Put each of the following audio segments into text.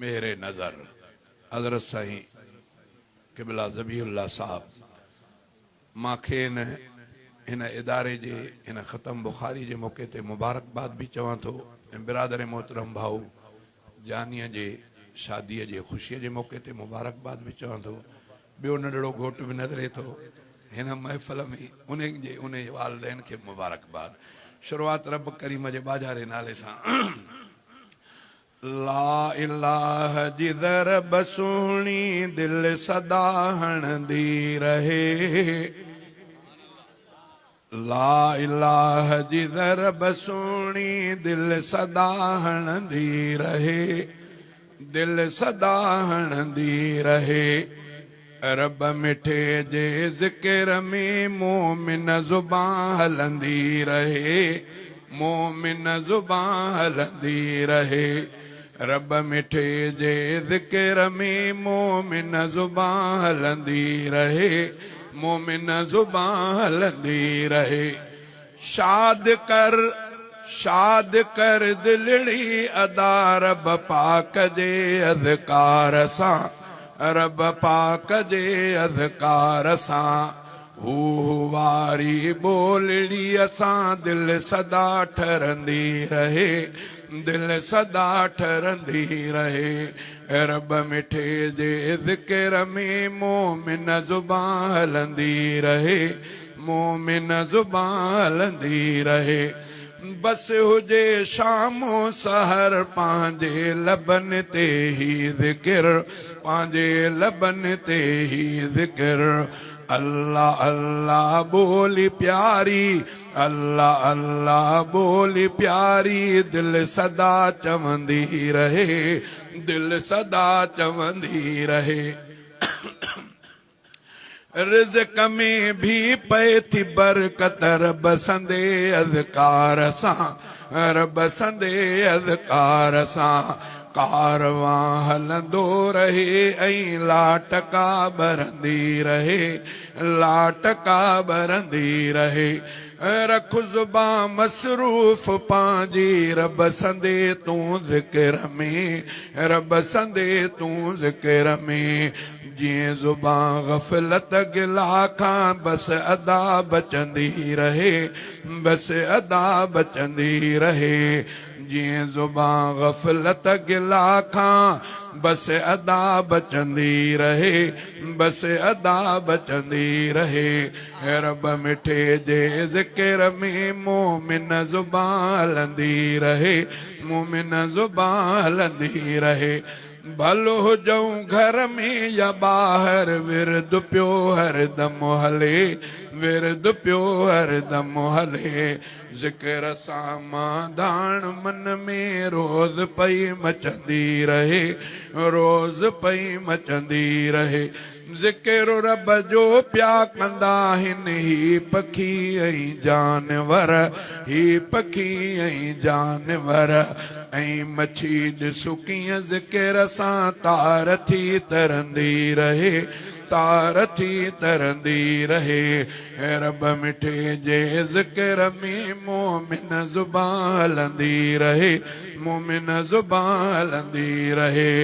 مهر نظر حضرت سائين قبله ذبيح الله صاحب مان کين هن اداري جي هن ختم بخاري جي موقعي تي مبارڪباد به چوان ٿو ۽ برادر محترم ڀائو جانيء جي شاديء جي خوشيء جي موقعي تي مبارڪباد به چوان ٿو. ٻيو ننڍڙو گهوٽ به نظري ٿو هن محفل ۾ انهي جي انهي والدين کي به مبارڪباد. شروعات رب ڪريم جي ٻاجهاري نالي سان. لا اله جي ضرب سهڻي دل سدا هڻندي رهي. لا اله جي ضرب سهڻي دل سدا هڻندي رهي دل سدا هڻندي رهي رب مٺي جي ذڪر ۾ مومن زبان هلندي رهي مومن زبان هلندي رهي رب مٺي جي ذڪر ۾ مومن زبان هلندي رهي مومن زبان هلندي رهي. شاد ڪر شاد ڪر دلڙي ادا رب پاڪ جي اذڪار سان رب پاڪ جي اذڪار سان هو هو واري ٻولڙي سان دل سدا ٺرندي رهي دل سدا ٺرندي رهي. رب مٺي جي ذڪر ۾ مومن زبان هلندي رهي مومن زبان هلندي رهي. بس هجي شام و سحر پنهنجي لبن تي هي ذڪر پنهنجي لبن تي هي ذڪر الله الله ٻولي پياري الله الله ٻولي پياري دل سدا چوندي رهي دل سدا چوندي رهي رزق ۾ ڀي پئي ٿي برڪت رب سندي اذڪار سان رب سندي اذڪار سان ڪاروان هلندو رهي ۽ لاٽ ڪا ٻرندي رهي لاٽ ڪا ٻرندي رهي رک زبان مصروف پنهنجي رب سندي تون ذڪر ۾ رب سندي تون ذڪر ۾ جيئن زبان غفلت گلا کان بس ادا بچندي رهي بس ادا بچندي رهي جيئن زبان غفلت گلا کان بس ادا بچندي رهي بس ادا بچندي رهي رب مٺي جي ذڪر ۾ مومن زبان هلندي رهي مومن زبان هلندي رهي ڀل هجون گهر ۾ يا ٻاهر ورد پيو هر دم هلي ورد پيو هر دم هلي ذڪر سان مانڌاڻ من ۾ روز پئي مچندي رهي روز پئي مچندي رهي ذڪر رب جو پيا ڪندا آهن هي پکي ۽ جانور هي پکي ۽ جانور ۽ مڇي ڏس ڪيئن ذڪر سان تار ٿي ترندي رهي تار ٿي ترندي رهي رب مٺي جي ذڪر ۾ مومن زبان هلندي رهي مومن زبان هلندي رهي.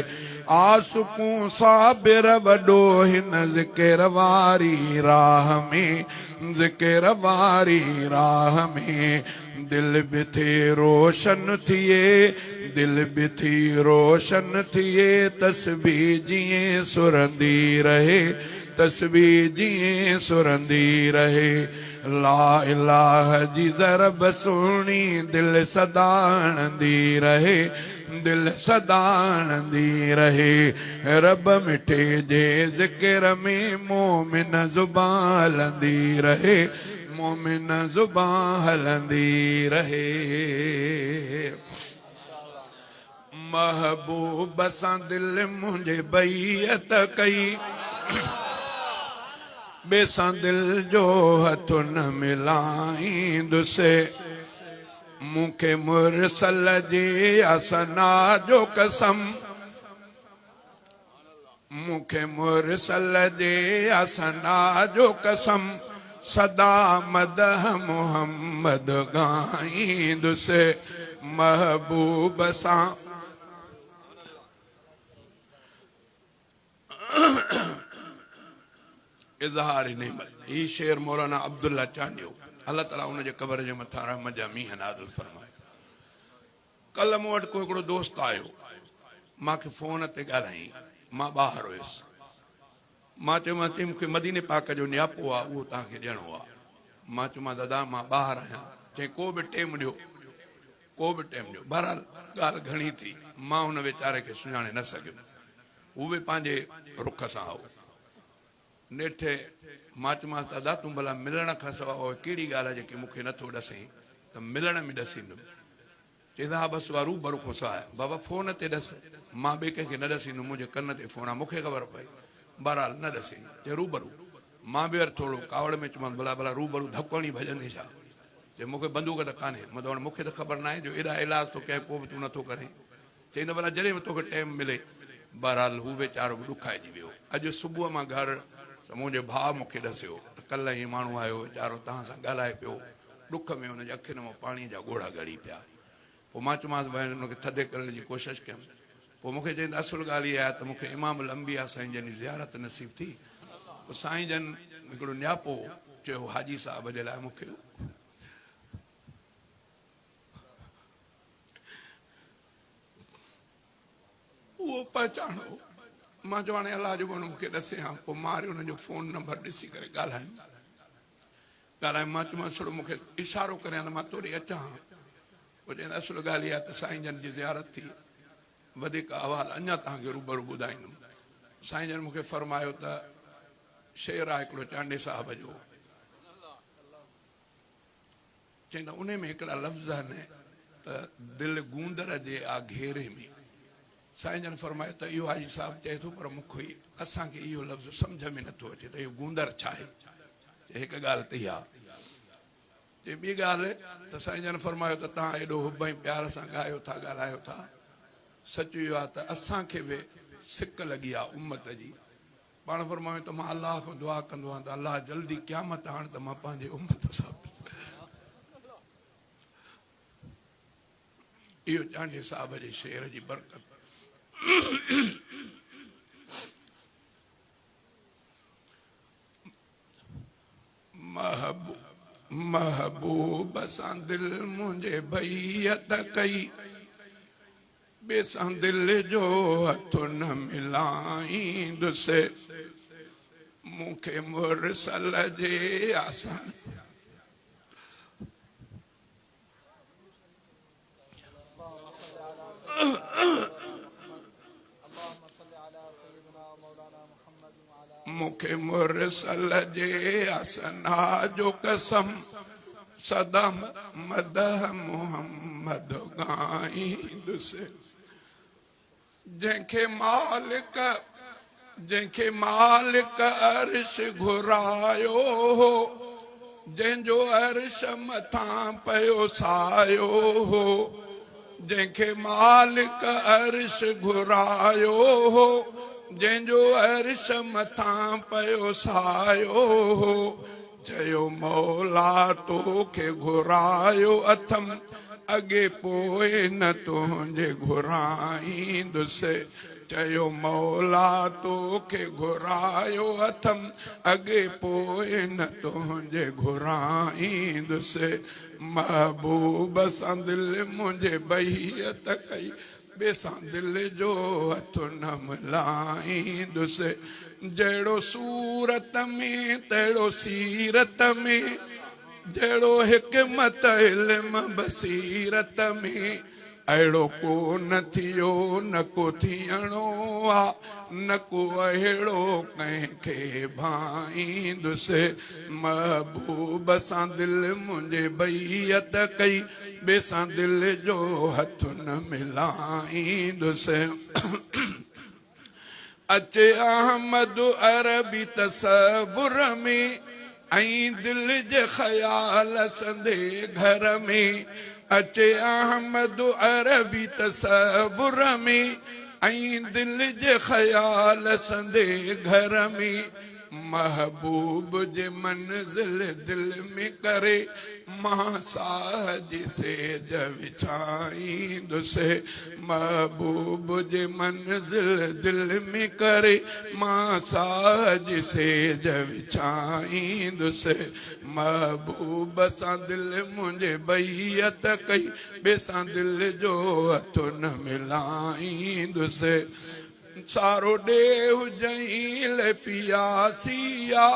آ سڪون صابر وڏو هن ذڪر واري راهه ۾، ذڪر واري راهه ۾، دل به ٿي روشن ٿئي، دل به ٿي روشن ٿئي، تسبيح جيئن سرندي رهي، تسبيح جيئن سرندي رهي، لا اله جي ضرب سهڻي دل سدا هڻندي رهي. دل سدا هڻندي رهي رب مٺي جي ذڪر ۾ مومن زبان هلندي رهي مومن زبان هلندي رهي محبوب سان دل منهنجي بيعت ڪئي ٻئي سان دل جو هٿ نه ملائيندس. مون کي مرسل جي آسنا جو قسم مون کي مرسل جي آسنا جو قسم سدا مدح محمد ڳائيندس محبوب سان. اظهار نعمت، هي شعر مولانا عبدالله چانڊيو، الله تعاليٰ ان جي قبر جي مٿان رحمت جا مينهن نازل فرمائي. ڪلهه مون وٽ ڪو هڪڙو دوست آيو، مان کي فون تي ڳالهائين، مان ٻاهر هيس. مان چيومانس، چي مون کي مديني پاڪ جو نياپو آ، اهو توهان کي ڏيڻو آ. مان چيومانس، دادا مان ٻاهر آهيان. چيائين، ڪو به ٽيم ڏيو، ڪو به ٽيم ڏيو. بهرحال ڳالهه گهڻي ٿي، مان هن ويچاري کي سڃاڻي نه سگهيم. هو به پنهنجي رخ سان هو. نيٺ مان چيومانس ته ادا تون ڀلا ملڻ کان سواء اها ڪهڙي ڳالهه آهي جيڪي مون کي نٿو ڏسين ته ملڻ ۾ ڏسيندم. چيس ها بس اها روبرو کان سواء. بابا فون تي ڏس، مان ٻئي ڪنهن کي نه ڏسيندم، منهنجي ڪن تي فون آهي، مون کي خبر پئي. بهرحال نه ڏسين. چي روبرو. مان به وري ٿورو ڪاوڙ ۾ چيومانس ڀلا ڀلا روبرو ڌڪ هڻي ڀڄندين ڇا؟ چي مون کي بندوق ته ڪانهي. مطلب هاڻي مون کي ته خبر ناهي جو ايڏا ايلاز ٿو ڪيان پوء به تون نٿو ڪرين. چيائين ته ڀلا جڏهن به توکي ٽيم ملي. بهرحال هو ويچارو به ڏکائجي ويو. اڄ صبح مان گهر ته منهنجي ڀاء مون کي ڏسيو ته ڪلهه هي ماڻهو آيو ويچارو توهان سان ڳالهائي پيو. ڏک ۾ هن جي اکين مان پاڻيء جا ڳوڙها ڳڙي پيا. پوء مان چيومانس ڀائي هن کي ٿڌي ڪرڻ جي ڪوشش ڪيم. پوء مون کي چيائين ته اصل ڳالهه اها آهي ته مون کي امام الانبياء سائين جن جي زيارت نصيب ٿي. پوء سائين جن هڪڙو نياپو چيو حاجي صاحب جي لاء مون کي. اهو پهچاڻو مان چيو هاڻي الله جو مون کي ڏسي ها پوء مان وري ان جو فون نمبر ڏسي ڪري ڳالهايم ڳالهايم مان چيومانس ٿورو مون کي اشارو ڪريان ته مان توڏي اچان ها پوء چيائين اصل ڳالهه اها ته سائين جن جي زيارت ٿي وڌيڪ احوال اڃا توهان کي روبرو ٻڌائيندم سائين جن مون کي فرمايو ته شعر آهي هڪڙو چانڊيي صاحب جو چيائين ته انهي ۾ هڪڙا لفظ آهن ته دل گوندر جي آ گهيري ۾. سائين جن فرمايو ته اهو حاجي صاحب چئي ٿو پر مون کي اسان کي اهو لفظ سمجهه ۾ نٿو اچي ته اهو گوندر ڇا آهي؟ چي هڪ ڳالهه ته اها. چي ٻي ڳالهه ته سائين جن فرمايو ته توهان ايڏو حب ۽ پيار سان ڳايو ٿا ڳالهايو ٿا سچ اهو آهي ته اسان کي به سڪ لڳي آهي امت جي پاڻ فرمايو ته مان الله کان دعا ڪندو آهيان ته الله جلدي قيامت آڻ ته مان پنهنجي امت سان اهو چانڊيي صاحب جي شعر جي برڪت محبوب سان دل منهنجي بيعت ڪئي ٻئي سان دل جو هٿ نه ملائيندس، مون کي مرسل جي آسن. مون کي مرسل جي آسنا جو قسم، سدا مدح محمد ڳائيندس. جنهن کي مالڪ جنهن کي مالڪ عرش گهرايو هو، جنهن جو عرش مٿان پيو سايو هو، جنهن کي مالڪ عرش گهرايو هو، جنهن جو عرش مٿان پيو سايو هو، چيو مولا توکي گهرايو اٿم، اڳي پوء نه تنهنجي گهرائيندس. چيو مولا توکي گهرايو اٿم، اڳي پوء نه تنهنجي گهرائيندس. محبوب سان دل منهنجي بيعت ڪئي، ٻئي سان دل جو هٿ نه ملائيندس. جهڙو صورت ۾ تهڙو سيرت ۾، جهڙو حڪمت علم بصيرت ۾، اهڙو ڪو نه ٿيو نه ڪو ٿيڻو آ، نه ڪو اهڙو ڪنهن کي ڀائيندس. محبوب سان دل منهنجي بيعت ڪئي، ٻئي سان دل جو هٿ نه ملائيندس. اچي احمد عربي تصور ۾، ۽ دل جي خيال سندي گهر ۾. اچي احمد عربي تصور ۾، ۽ دل جي خيال سندي گهر ۾. محبوب جي منزل دل ۾ ڪري مان ساهه جي سيج وڇائيندس. محبوب جي منزل دل ۾ ڪري مان ساهه جي سيج وڇائيندس. محبوب سان دل منهنجي بيعت ڪئي ٻئي سان دل جو هٿ نه ملائيندس. سارو ڏيهه جئين لئه پياسي آ،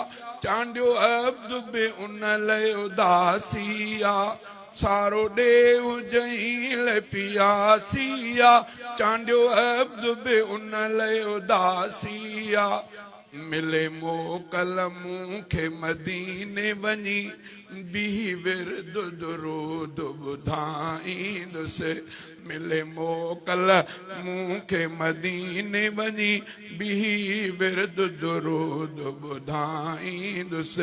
چانڊيو عبد به ان لئه اداسي آ. سارو ڏيهه جئين لئه پياسي آ، چانڊيو عبد به ان لئه اداسي آ. ملي موڪل مون کي مديني وڃي بيهي ورد درود ٻڌائيندس. ملي موڪل مون کي مديني وڃي بيهي ورد درود ٻڌائيندس.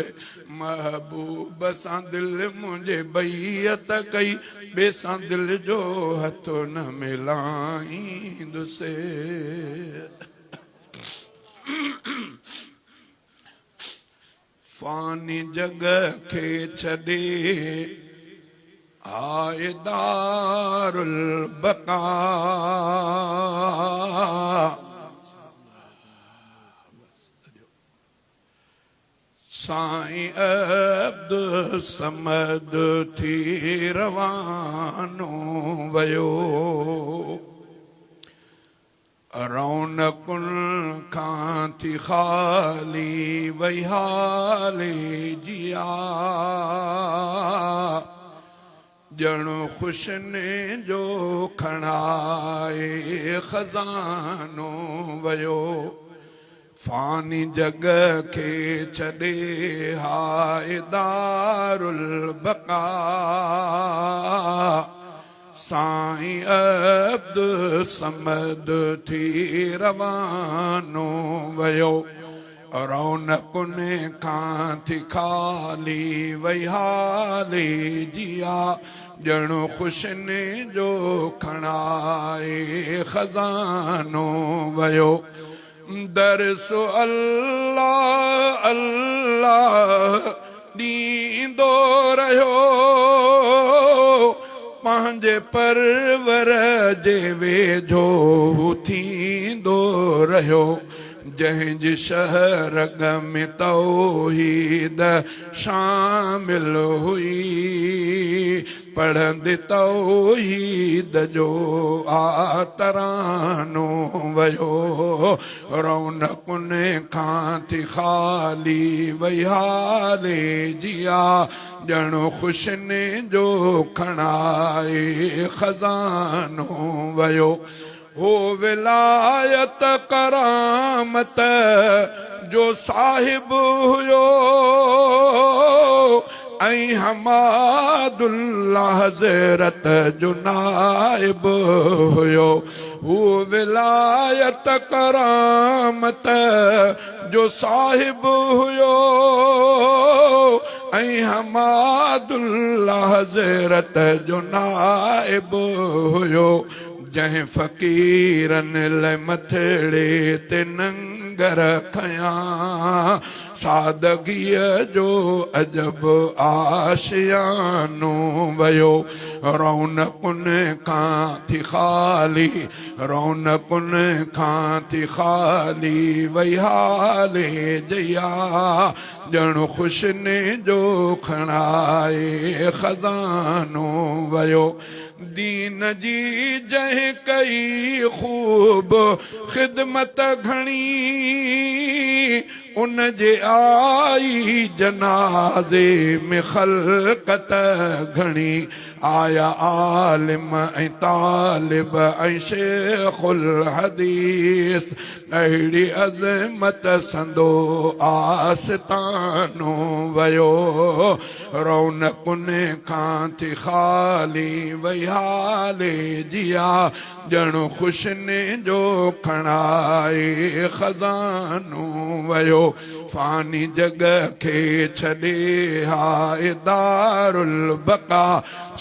محبوب سان دل منهنجي بيعت ڪئي ٻئي سان دل جو هٿ نه ملائيندس. فاني جڳ کي ڇڏي آء دارالبقا. سائين عبدالصمد ٿي روانو ويو. رونقن کان ٿي خالي وئي حالي جيا، ڄڻ خوشين جو کڻائي خزانو ويو. فاني جڳ کي ڇڏي هاء دارالبقا. سائين عبدالصمد ٿي روانو ويو، رونقن کان ٿي خالي وئي حالي جيا، ڄڻ خوشين جو کڻائي خزانو ويو. درس الله الله ڏيندو رهيو، پنهنجي پرور جي ويجهو هو ٿيندو رهيو، جنهن جي شهرڳ ۾ توحيد شامل هئي. پڙهندي توحيد جو آ ترانو ويو، رونقن کان ٿي خالي وئي حالي جيا، ڄڻ خوشين جو کڻائي خزانو ويو. هو ولايت ڪرامت جو صاحب هيو ۽ حماد الله حضرت جو نائب هيو. هو ولايت ڪرامت جو صاحب هيو ۽ حماد الله حضرت جو نائب هيو. جنهن فقيرن لئه مٿڙي تي ننگر کنيا، سادگيء جو عجب آشيانو ويو. رونقن کان ٿي خالي، رونقن کان ٿي خالي وئي حالي جيا، ڄڻ خوشين جو کڻائي خزانو ويو. دين جي جنهن ڪئي خوب خدمت گهڻي، ان جي آئي جنازي ۾ خلقت گهڻي. آيا عالم ۽ طالب ۽ شيخ الحديث، اهڙي عظمت سندو آستانو ويو. رونقن کان ٿي خالي وئي حالي جيا، ڄڻ خوشين جو کڻائي خزانو ويو. فاني جڳ کي ڇڏي هاء دارالبقا،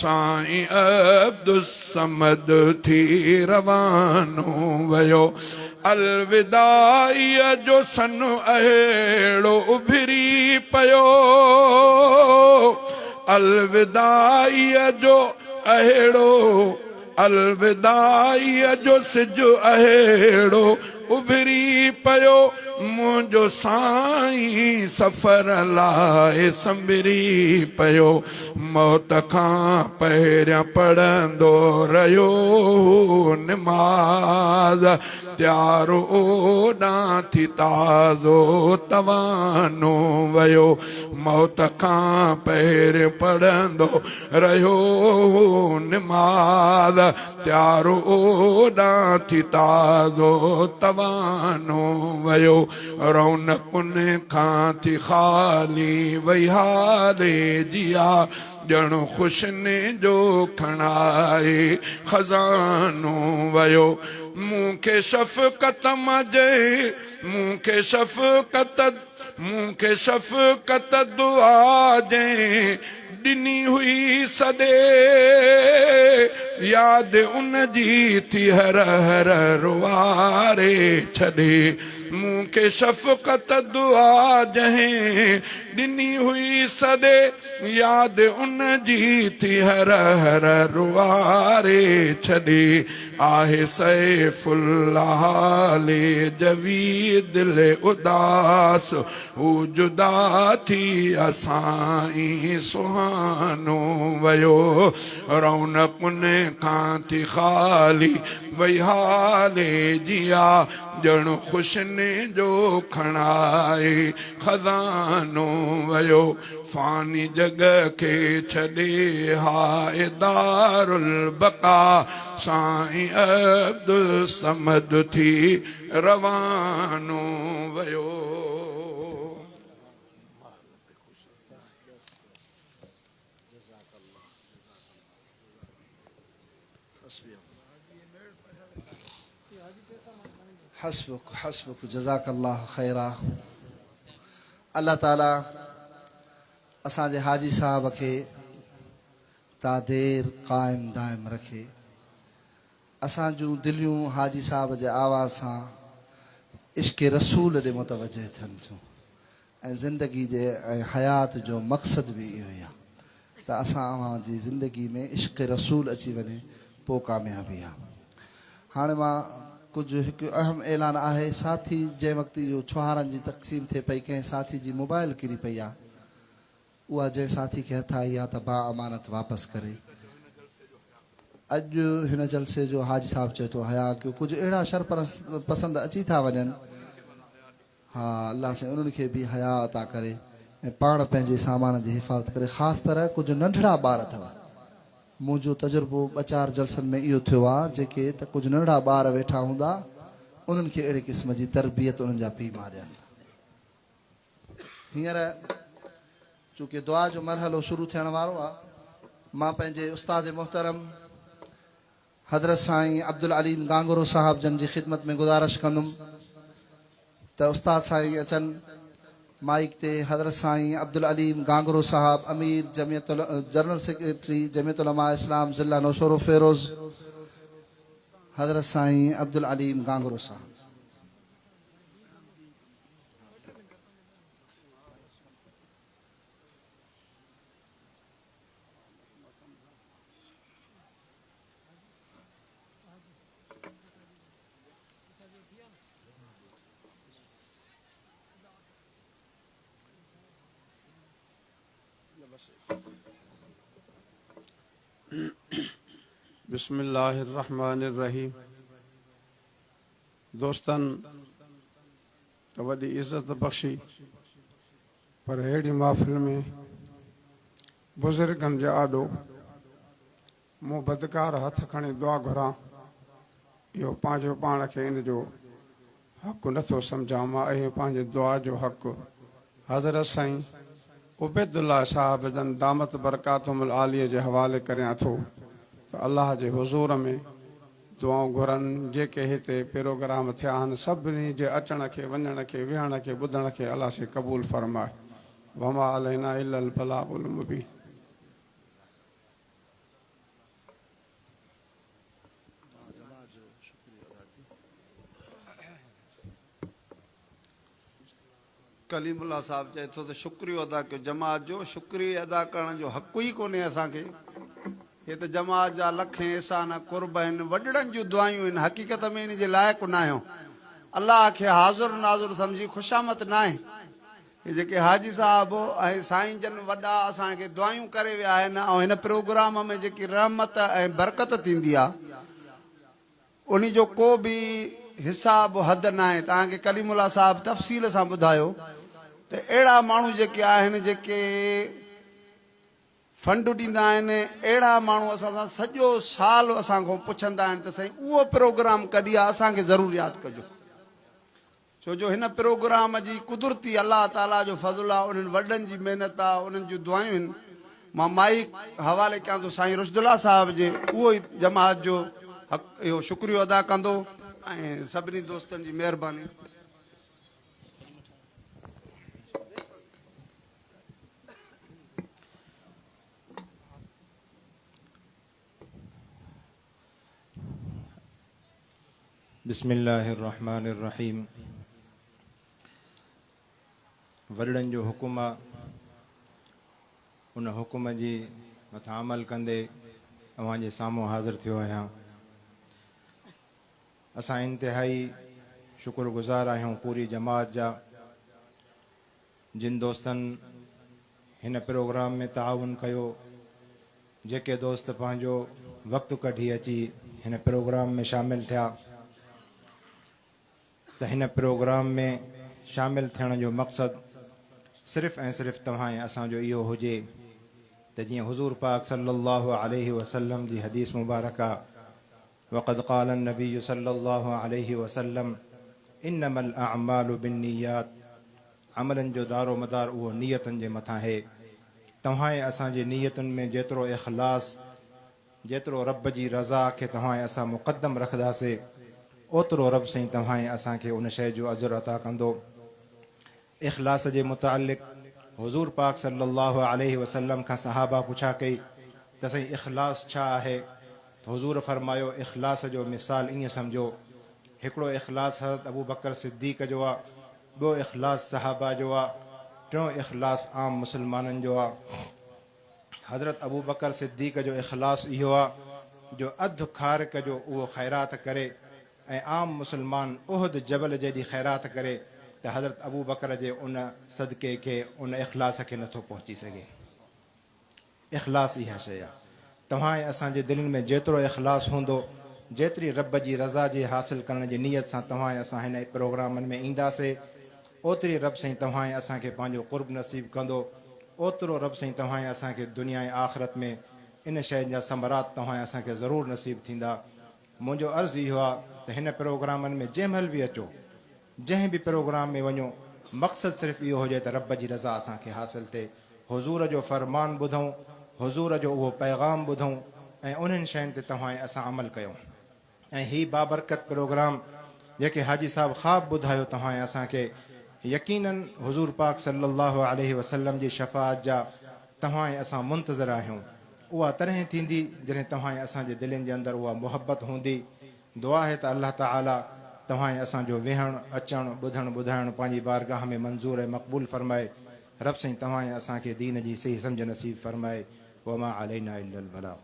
سائين عبدالصمد ٿي روانو ويو. الوداعيء جو سن اهڙو اڀري پيو، الوداعيء جو اهڙو، الوداعيء جو سج اهڙو اڀري پيو، منهنجو سائين سفر لاء سنڀري پيو، موت کان پهريان پڙهندو رهيو هو نماز، تيار اوڏانهن ٿي تازو توانو ويو، موت کان پهريان پڙهندو رهيو هو نماز، تيار اوڏانهن ٿي تازو توانو ويو، رونقن کان ٿي خالي وئي حالي جيا، ڄڻ خوشين جو کڻائي خزانو ويو. مون کي شفقت مان جنهن مون کي شفقت مون کي شفقت دعا جنهن ڏني هئي سڏي، ياد ان جي ٿي هر هر روئاري ڇڏي. مون کي شفقت دعا جنهن ڏني هئي سڏي، ياد ان جي ٿي هر هر روئاري ڇڏي. آهي سيف الله ليجوي دل اداس، هو جدا ٿي اسان ئي سهانو ويو. رونقن کان ٿي خالي وئي حالي جيا، ڄڻ خوشين جو کڻائي خزانو ويو. فاني جڳ کي ڇڏي هاء دارالبقا، سائين عبدالصمد ٿي روانو ويو. حسبک حسبک جزاک الله خيرا الله تعالي اسان جي حاجي صاحب کي تا دير قائم دائم رکي اسان جون دليون حاجي صاحب جي آواز سان عشق رسول ڏي متوجه ٿين ٿيون ۽ زندگي جي ۽ حيات جو مقصد به اهو ئي آ ته اسان اوهان جي زندگي ۾ عشق رسول اچي وڃي پو ڪاميابي آ. هاڻي مان ڪجهه هڪ اهم اعلان آهي ساٿي جنهن وقت اهو ڇهارن جي تقسيم ٿئي پئي ڪنهن ساٿي جي موبائل ڪري پئي آ اها جنهن ساٿي کي هٿ آئي آ ته با امانت واپس ڪري. اڄ هن جلسي جو حاجي صاحب چئي ٿو حياء ڪيو ڪجهه اهڙا شر پسند اچي ٿا وڃن ها الله سائين انهن کي به حياء عطا ڪري ۽ پاڻ پنهنجي سامان جي حفاظت ڪري خاص طرح ڪجهه ننڍڙا ٻار اٿو منهنجو تجربو ٻه چار جلسن ۾ اهو ٿيو آ جيڪي ته ڪجهه ننڍڙا ٻار ويٺا هوندا انهن کي اهڙي قسم جي تربيت انهن جا پيء ماء ڏين ٿا هينئر چونڪه دعا جو مرحلو شروع ٿيڻ وارو آ مان پنهنجي استاد محترم حضرت سائين عبدالعليم گانگورو صاحب جن جي خدمت ۾ گذارش ڪندم ته استاد سائين اچن مائيڪ تي حضرت سائين عبدالعليم گانگورو صاحب امير جمعيت جنرل سيڪريٽري جمعيت علماء اسلام ضلع نوشهروفيروز حضرت سائين عبدالعليم گانگورو صاحب. بسم الله الرحمٰن الرحيم دوستن ته وڏي عزت بخشي پر ههڙي محفل ۾ بزرگن جي آڏو مون بدڪار هٿ کڻي دعا گهران، اهو پنهنجو پاڻ کي ان جو حق نه ٿو سمجهان، مان اهو پنهنجي دعا جو حق حضرت سائين عبيدالله صاحب جن دامت برڪاتهم العاليه جي حوالي ڪريان ٿو ته الله جي حضور ۾ دعائون گهرن، جيڪي هتي پروگرام ٿيا آهن سڀني جي اچڻ کي، وڃڻ کي، ويهڻ کي، ٻڌڻ کي الله سائين قبول فرمائي. وما علينا الا البلاغ المبين. ڪليم الله صاحب چئي ٿو ته شڪريو ادا ڪيو جماعت جو، شڪريي ادا ڪرڻ جو حق ئي ڪونهي اسان کي، هي ته جماعت جا لکين احسان قرب آهن، وڏڙن جون دعايون آهن، حقيقت ۾ ان جي لائق ناهيون، الله کي حاضر ناظر سمجهي خوشامد ناهي، هي جيڪي حاجي صاحب ۽ سائين جن وڏا اسان کي دعايون ڪري ويا آهن ۽ هن پروگرام ۾ جيڪي رحمت ۽ برڪت ٿيندي آهي، انهي جو ڪو به حساب حد ناهي. توهان کي ڪليم الله صاحب تفصيل سان ٻڌايو ته اهڙا ماڻهو جيڪي آهن جيڪي فنڊ ڏيندا آهن اهڙا ماڻهو اسان سان سڄو سال اسان کان پڇندا آهن ته سائين اهو پروگرام ڪڏهن آهي اسان کي ضرور ياد ڪجو. ڇو جو هن پروگرام جي قدرتي الله تعاليٰ جو فضل آ، انهن وڏن جي محنت آ، انهن جون دعايون هن. مان مائيڪ حوالي ڪيان ٿو سائين رشد الله صاحب جي، اهو ئي جماعت جو حق اهو شڪريو ادا ڪندو ۽ سڀني دوستن جي مهرباني. بسم الله الرحمٰن الرحيم وڏڙن جو حڪم آ ان حڪم جي مٿان عمل ڪندي اوهان جي سامهون حاضر ٿيو آهيان اسان انتهائي شڪر گذار آهيون پوري جماعت جا جن دوستن هن پروگرام ۾ تعاون ڪيو، جيڪي دوست پنهنجو وقت ڪڍي اچي هن پروگرام ۾ شامل ٿيا ته هن پروگرام ۾ شامل ٿيڻ جو مقصد صرف ۽ صرف توهان ۽ اسان جو اهو هجي ته جيئن حضور پاڪ صلي الله عليه وسلم جي حديث مبارڪه وقد قال النبي صلي الله عليه وسلم انما الاعمال بالنيات عملن جو دارو مدار اهو نيتن جي مٿان آهي. توهان ۽ اسان جي نيتن ۾ جيترو اخلاص، جيترو رب جي رضا کي توهان ۽ اسان مقدم رکنداسي، اوترو رب سائين توهان ۽ اسان کي ان شيء جو اجر عطا ڪندو. اخلاص جي متعلق حضور پاڪ صلي الله عليه وسلم کان صحابه پڇا ڪئي ته سائين اخلاص ڇا آهي؟ ته حضور فرمايو اخلاص جو مثال ائين سمجهو، هڪڙو اخلاص حضرت ابوبڪر صديق جو آ، ٻيو اخلاص صحابه جو آ، ٽيون اخلاص عام مسلمانن جو آ. حضرت ابوبڪر صديق جو اخلاص اهو آ جو اڌ کارڪ جو اهو خيرات ڪري ۽ عام مسلمان احد جبل جيڏي خيرات ڪري ته حضرت ابوبڪر جي ان صدقي کي ان اخلاص کي نٿو پهچي سگهي. اخلاص اها شيء آ. توهان ۽ اسان جي دلين ۾ جيترو اخلاص هوندو، جيتري رب جي رضا جي حاصل ڪرڻ جي نيت سان توهان ۽ اسان هن پروگرامن ۾ اينداسي، اوتري رب سائين توهان ۽ اسان کي پنهنجو قرب نصيب ڪندو، اوترو رب سائين توهان ۽ اسان کي دنيا ۽ آخرت ۾ ان شين جا ثمرات توهان ۽ اسان کي ضرور نصيب ٿيندا. منهنجو عرض اهو آ ته هن پروگرامن ۾ جنهن مهل به اچو، جنهن به پروگرام ۾ وڃو، مقصد صرف اهو هجي ته رب جي رضا اسان کي حاصل ٿئي، حضور جو فرمان ٻڌون، حضور جو اهو پيغام ٻڌون ۽ انهن شين تي توهان ۽ اسان عمل ڪيون. ۽ هي بابرڪت پروگرام جيڪي حاجي صاحب خواب ٻڌايو توهان ۽ اسان کي، يقيناً حضور پاڪ صلي الله عليه وسلم جي شفاعت جا توهان ۽ اسان منتظر آهيون. اها تڏهن ٿيندي جڏهن توهان ۽ اسان جي دلين جي اندر اها محبت هوندي. دعا آهي ته الله تعالي توهان ۽ اسان جو ويهڻ، اچڻ، ٻڌڻ، ٻڌائڻ پنهنجي بارگاهه ۾ منظور ۽ مقبول فرمائي. رب سائين توهان ۽ اسان کي دين جي صحيح سمجهه نصيب فرمائي. وما علينا الا البلاغ.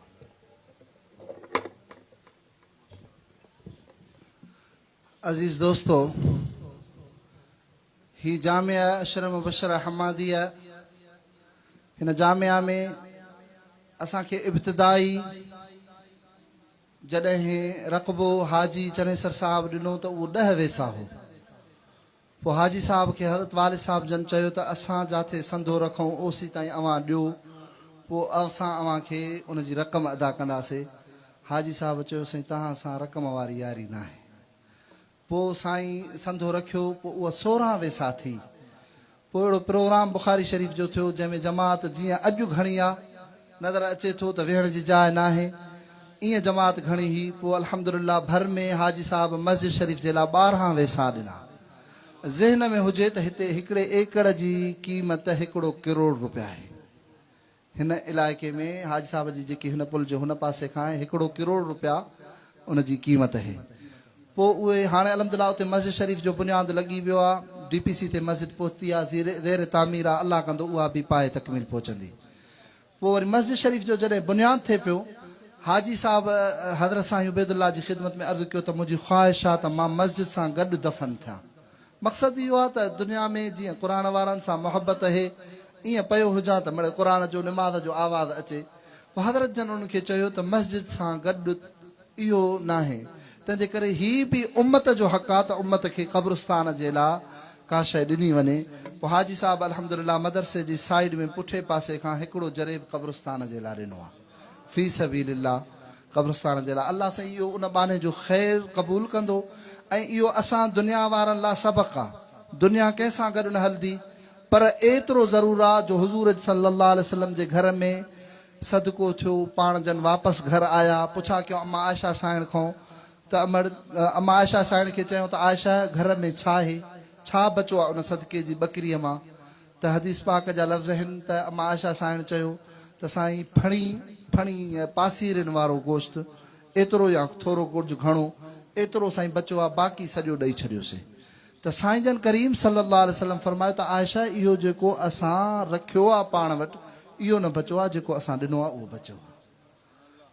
عزيز دوستو! هي جامعه عشره مبشره حماديه هن جامعه ۾ اسان کي ابتدائي جڏهن رقبو حاجي چنيسر صاحب ڏنو ته اهو ڏهه ويسا هو. پوء حاجي صاحب کي حضرت والد صاحب جن چيو ته اسان جاٿي سنڌو رکون اوسيتائين اوهان ڏيو پوء اسان اوهان کي ان جي رقم ادا ڪنداسي. حاجي صاحب چيو سائين توهان سان رقم واري ياري ناهي. پوء سائين سنڌو رکيو پوء اها 16 ويساهه ٿي. پوء اهڙو پروگرام بخاري شريف جو ٿيو جنهن ۾ جماعت جيئن اڄ گهڻي آ نظر اچي ٿو ته ويهڻ جي جاء ناهي ايئن جماعت گهڻي هئي پوء الحمدلله ڀر ۾ حاجي صاحب مسجد شريف جي لاء 12 ويساهه ڏنا ذهن ۾ هجي ته هتي هڪڙي ايڪڙ جي قيمت هڪڙو ڪروڙ روپيا آهي. هن علائقي ۾ حاجي صاحب جي جيڪي هن پل جي هن پاسي کان آهي هڪڙو ڪروڙ روپيا ان جي قيمت اهي. پوء اهي هاڻي الحمدلله اتي مسجد شريف جو بنياد لڳي ويو آهي. ڊي پي سي تي مسجد پهتي آ، زير تعمير آ، الله ڪندو اها به پايه تڪميل پهچندي. پوء وري مسجد شريف جو جڏهن بنياد ٿئي پيو، حاجي صاحب حضرت سائين عبيدالله جي خدمت ۾ عرض ڪيو ته منهنجي خواهش آ ته مان مسجد سان گڏ دفن ٿيان. مقصد اهو آ ته دنيا ۾ جيئن قرآن وارن سان محبت اهي، ائين پيو هجان ته مڙئي قرآن جو نماز جو آواز اچي. پوء حضرت جن انهن کي چيو ته مسجد سان گڏ اهو ناهي، تنهنجي ڪري هي به امت جو حق آ ته امت کي قبرستان جي لا ڪا شيء ڏني وڃي. پوء حاجي صاحب الحمدلله مدرسي جي سائيڊ ۾ پٺئين پاسي کان هڪڙو جريب قبرستان جي لا ڏنو آ. في سبيل الله قبرستان جي لاء الله سائين اهو ان ٻانهي جو خير قبول ڪندو ۽ اهو اسان دنيا وارن لاء سبق آ دنيا ڪنهن سان گڏ نه هلدي پر ايترو ضرور آ جو حضور صلي الله عليه وسلم جي گهر ۾ صدقو ٿيو پاڻ جن واپس گهر آيا پڇا ڪيو اما عائشه سائڻ کان ته امڙ اما عائشه سائڻ کي چيو ته عائشه گهر ۾ ڇا آهي ڇا بچو آ ان صدقي جي ٻڪريء مان ته حديث پاڪ جا لفظ هن ته اما عائشه سائڻ چيو ته سائين ڦڻي، ڦڻي پاسيرين وارو گوشت ايترو يا ٿورو ڪجهه گهڻو ايترو سائين بچو آ باقي سڄو ڏئي ڇڏيوسين ته سائين جن ڪريم صلي الله عليه وسلم فرمايو ته عائشه اهو جيڪو اسان رکيو آ پاڻ وٽ اهو نه بچو آ جيڪو اسان ڏنو آ اهو بچو آ.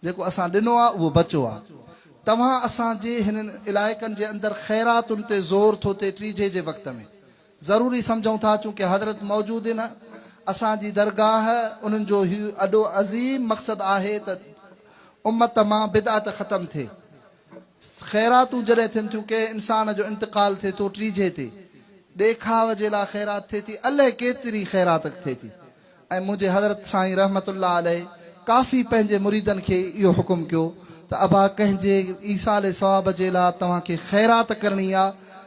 جيڪو اسان ڏنو آ اهو بچو آ. توهان اسان جي هنن علائقن جي اندر خيراتن تي زور ٿو ٿئي ٽيجهي جي وقت ۾ ضروري سمجهون ٿا چونڪه حضرت موجود هن اسان جي درگاهه انهن جو هي اڏو عظيم مقصد آهي ته امت مان بدعت ختم ٿئي خيراتون جڏهن ٿين ٿيون ڪنهن انسان جو انتقال ٿئي ٿو ٽيجهي تي ڏيکاء جي لاء خيرات ٿئي ٿي الئه ڪيتري خيرات ٿئي ٿي ۽ منهنجي حضرت سائين رحمة الله عليه ڪافي پنهنجي مريدن کي اهو حڪم ڪيو ته ابا ڪنهن جي ايصال ثواب جي لاء توهان کي خيرات ڪرڻي آ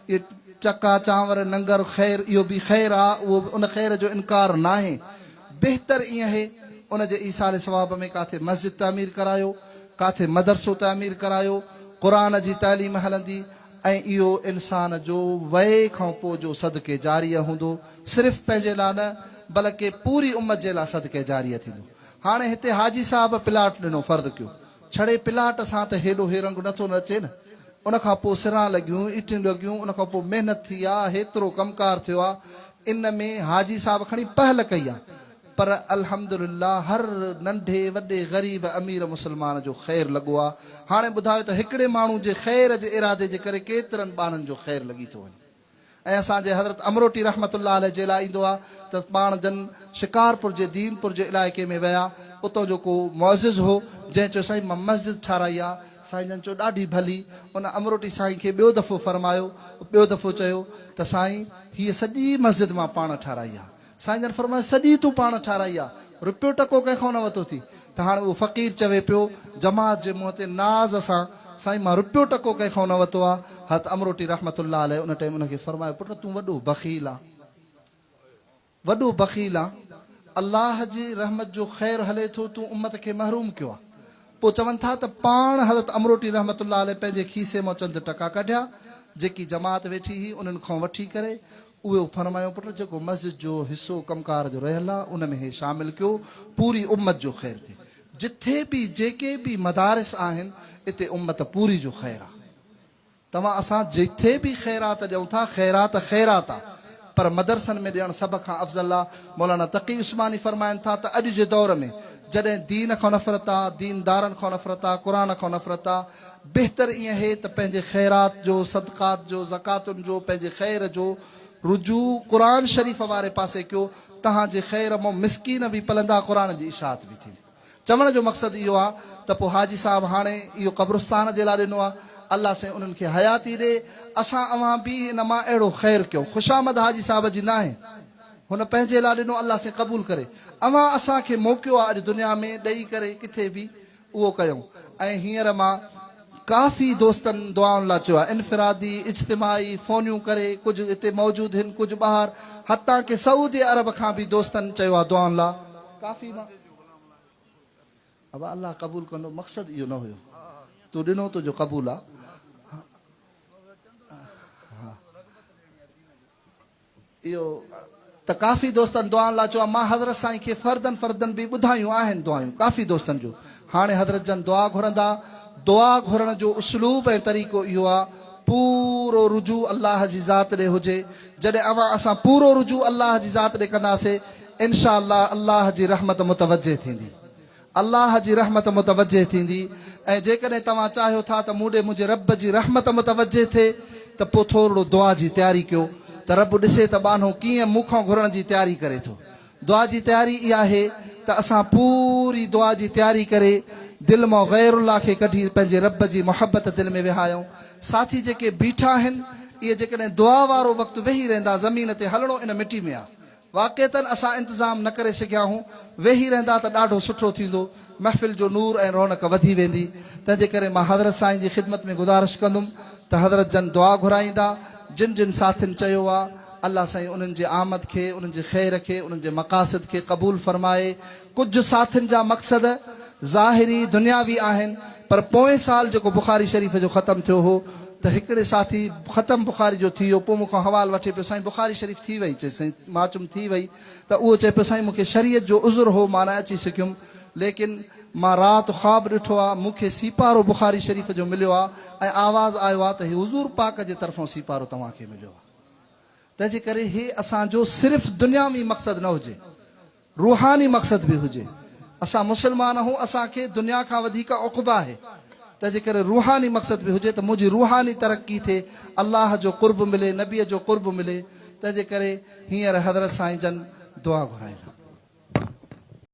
اهي چڪا چانور ننگر خير اهو به خير آ اهو ان خير جو انڪار ناهي بهتر ائين اهي ان جي ايصال ثواب ۾ ڪاٿي مسجد تعمير ڪرايو ڪاٿي مدرسو تعمير ڪرايو قرآن جي تعليم هلندي ۽ اهو انسان جو وئي کان پوء جو صدقي جاريه هوندو، صرف پنهنجي لاء نه بلڪه پوري امت جي لاء صدقي جاريه ٿيندو. هاڻي هتي حاجي صاحب پلاٽ ڏنو فرض ڪيو ڇڙي پلاٽ سان ته هيڏو هي رنگ نٿو نه اچي نه ان کان پوء سران لڳيون ايٽيون لڳيون ان کان پوء محنت ٿي آ هيترو ڪم ڪار ٿيو آ ان ۾ حاجي صاحب کڻي پهل ڪئي آ پر الحمدلله هر ننڍي وڏي غريب امير مسلمان جو خير لڳو آ هاڻي ٻڌايو ته هڪڙي ماڻهو جي خير جي ارادي جي ڪري ڪيترن ٻانهن جو خير لڳي ٿو وڃي ۽ اسان جي حضرت امروٽي رحمة الله عليه جي لاء ايندو آ ته پاڻ جن شڪارپور جي دينپور جي علائقي ۾ ويا اتان جو ڪو معزز هو جنهن چيو سائين مان مسجد ٺاهرائي آ سائين جن چيو ڏاڍي ڀلي ان امروٽي سائين کي ٻيو دفعو فرمايو ٻيو دفعو چيو ته سائين هيء سڄي مسجد مان پاڻ ٺاهرائي آ سائين جن فرمايو، سڄي تون پاڻ ٺاهرائي آ، رپيو ٽڪو ڪنهن کان نه ورتو ٿي. ته هاڻي اهو فقير چوي پيو، جماعت جي منهن تي ناز سان، سائين مان رپيو ٽڪو ڪنهن کان نه ورتو آ. حضرت امروٽي رحمة الله عليه ان ٽائيم ان کي فرمايو، پٽ تون وڏو بخيل آن، وڏو بخيل آن، الله جي رحمت جو خير هلي ٿو، تون امت کي محروم ڪيو آ. پوء چون ٿا ته پاڻ حضرت امروٽي رحمة الله عليه پنهنجي کيسي مان چند ٽڪا ڪڍيا، جيڪي جماعت ويٺي هئي انهن کان وٺي ڪري اهو فرمايو پٽ جيڪو مسجد جو حصو ڪم ڪار جو رهيل آ ان ۾ هي شامل ڪيو پوري امت جو خير ٿئي. جٿي به جيڪي به مدارس آهن اتي امت پوري جو خير آ. توهان اسان جٿي به خيرات ڏيون ٿا خيرات خيرات آ پر مدرسن ۾ ڏيڻ سڀ کان افضل آ. مولانا تقي عثماني فرمائن ٿا ته اڄ جي دور ۾ جڏهن دين کان نفرت آ، دين دارن کان نفرت آ، قرآن کان نفرت آ، بهتر ائين اهي ته پنهنجي خيرات جو، صدقات جو، زڪواتن جو، پنهنجي خير جو رجوع قرآن شريف واري پاسي ڪيو، تهان جي خير مون مسڪين به پلندا قرآن جي اشاعت به ٿيندي. چوڻ جو مقصد اهو آ ته پوء حاجي صاحب هاڻي اهو قبرستان جي لاء ڏنو آ، الله سائين انهن کي حياتي ڏي، اسان اوهان به ان مان اهڙو خير ڪيون. خوشامد حاجي صاحب جي ناهي، هن پنهنجي لاء ڏنو الله سائين قبول ڪري. اوهان اسان کي موقعو آ اڄ دنيا ۾ ڏئي ڪري ڪٿي به اهو ڪيون ۽ هينئر مان ڪافي دوستن دعائن لا چيو آهي انفرادي اجتماعي فونيون ڪري ڪجهه هتي موجود هن ڪجهه ٻاهر حتان ڪه سعودي عرب کان به دوستن چيو آهي دعائن لا ڪافي مان ابا الله قبول ڪندو مقصد اهو نه هيو تو ڏنو تنهنجو قبول آ اهو ته ڪافي دوستن دعائن لاء چيو آهي، مان حضرت سائين کي فردن فردن به ٻڌايون آهن دعايون ڪافي دوستن جون، هاڻي حضرت جن دعا گهرندا، دعا گهرڻ جو اسلوب ۽ طريقو اهو آهي، پورو رجوع الله جي ذات ڏي هجي. جڏهن اوهان اسان پورو رجوع الله جي ذات ڏي ڪنداسي انشاء الله الله جي رحمت متوجه ٿيندي. الله جي رحمت متوجه ٿيندي ۽ جيڪڏهن توهان چاهيو ٿا ته مون ڏي منهنجي رب جي رحمت متوجه ٿئي ته پوء ٿورڙو دعا جي تياري ڪيو ته رب ڏسي ته ٻانهو ڪيئن مون کان گهرڻ جي تياري ڪري ٿو. دعا جي تياري اها آهي ته اسان پوري دعا جي تياري ڪري دل مان غير الله کي ڪڍي پنهنجي رب جي محبت دل ۾ وهايون. ساٿي جيڪي بيٺا آهن اهي جيڪڏهن دعا وارو وقت ويهي رهندا زمين تي هلڻو ان مٽي ۾ آ. واقعتاً اسان انتظام نه ڪري سگهيا آهون، ويهي رهندا ته ڏاڍو سٺو ٿيندو، محفل جو نور ۽ رونق وڌي ويندي، تنهنجي ڪري مان حضرت سائين جي خدمت ۾ گذارش ڪندم ته حضرت جن دعا گهرائيندا، جن جن ساٿين چيو آ، الله سائين انهن جي آمد کي، انهن جي خير کي، انهن جي مقاصد کي قبول فرمائي، ڪجهه ساٿين جا مقصد ظاهري دنياوي آهن پر پوئين سال جيڪو بخاري شريف جو ختم ٿيو هو ته هڪڙي ساٿي ختم بخاري جو ٿي ويو پوء مون کان حوال وٺي پيو سائين بخاري شريف ٿي وئي چيس سائين مان چيم ٿي وئي ته اهو چئي پيو سائين مون کي شريعت جو عذر هو مان نه اچي سگهيم ليڪن مان رات خواب ڏٺو آ مون کي سيپارو بخاري شريف جو مليو آ ۽ آواز آيو آ ته هي حضور پاڪ جي طرفان سيپارو توهان کي مليو آ تنهنجي ڪري هي اسان جو صرف دنياوي مقصد نه هجي. روحاني مقصد به هجي. اسان مسلمان آهون اسان کي دنيا کان وڌيڪ عقبيٰ آهي تنهنجي ڪري روحاني مقصد به هجي ته منهنجي روحاني ترقي ٿئي الله جو قرب ملي نبي جو قرب ملي تنهنجي ڪري هينئر حضرت سائين جن دعا گهرائيندا.